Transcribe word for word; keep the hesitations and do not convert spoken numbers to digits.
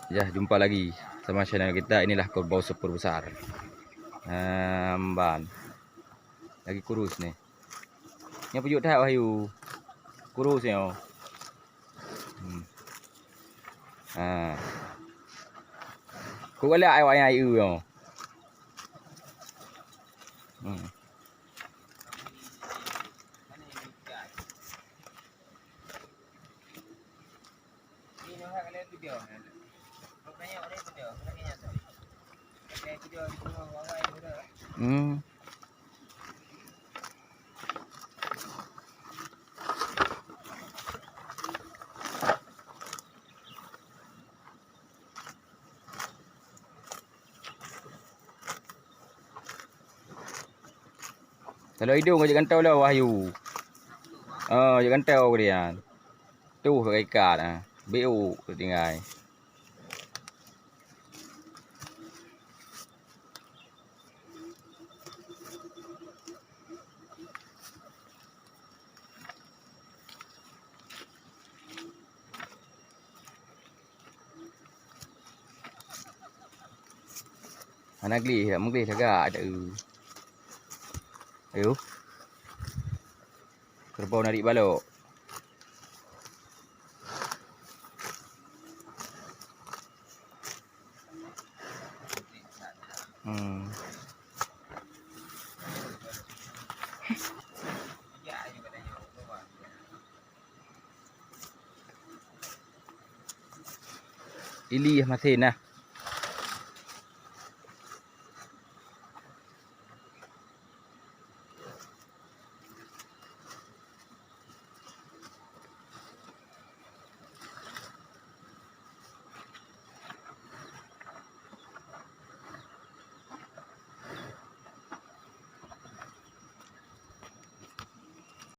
Jah, jumpa lagi sama channel kita. Inilah kerbau super besar. Amban. Lagi kurus ni. Nyoe peujeuet that, Wahyu. Kurus nyoe. Hmm. Ha. Ku galak ai wayang ai eu nyoe. Hmm. Hmm. Kalau idong ka jeuet gantoe lom, Wahyu. Oh, jeuet gantoe keudeh nyan. Tuh ka ikat, ah. Beu tinggai. Hana gleh, dak meugleh lagak dak eu. Ayo. Kerbau narik balok. Hmm. Ili masin nah.